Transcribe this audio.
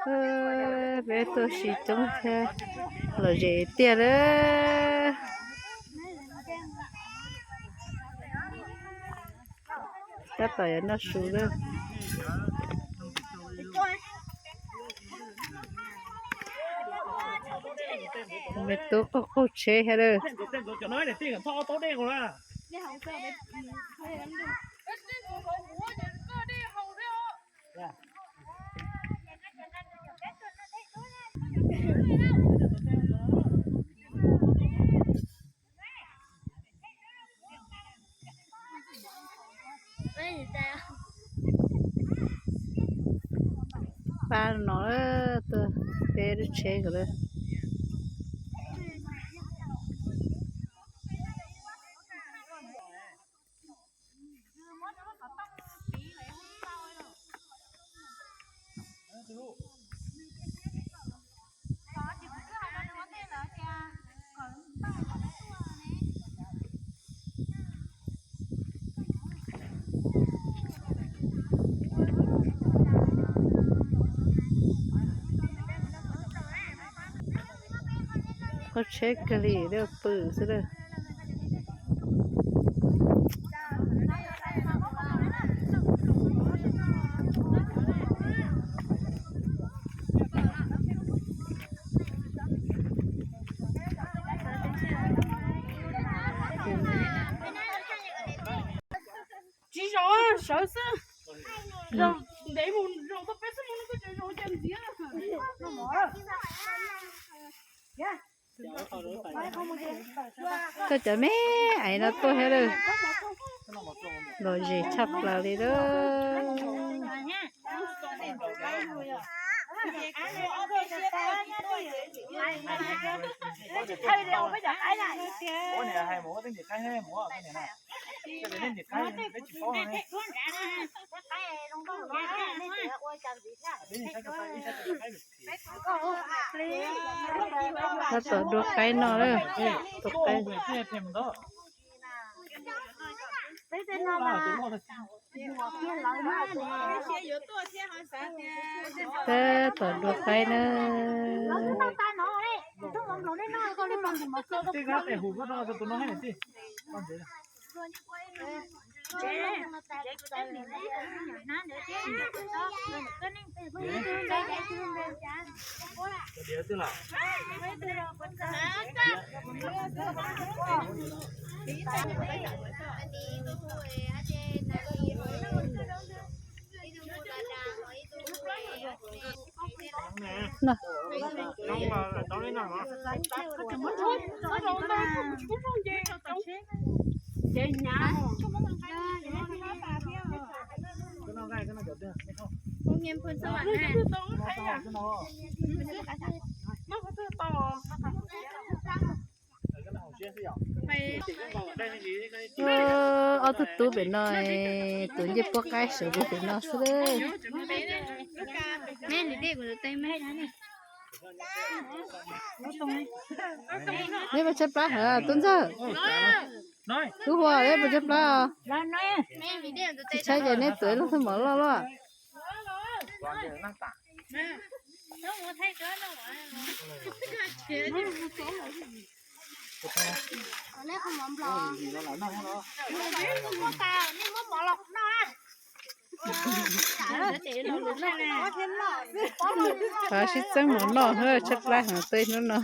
Peb tuaj si coob thiab, lom zem tiag lawm. Tab tom yuav noj su lawm. Me tub qaug qaug tsheb thiab lawm. Pab no tuaj peb lub tsheb ko lawm. Qaug tsheb kawg li, pw xwb lawm. Tsis zaum, sawv xwb. Ntev mus zaum tau peb xuab moos no koj tseem zaum cas ntxiv. Koj cov me aiv no tuaj thiab lawm. Lom zem tshaj plaws li lawm. Tab tom dua qaib noj lawm, tus qaib. Tab tom dua qaib na. Ob tug tub pem no, tus ncej puab qaib sawv pem no xwb. Neb puas tshaib plab hov tub ntxawg? Tub Huas, neb puas tshaib plab os? Tsis tshaib ces neb tuav ib lub thawj mov loj loj. Pab sib txeeb mov noj, tshaib plab heev tej hnub no.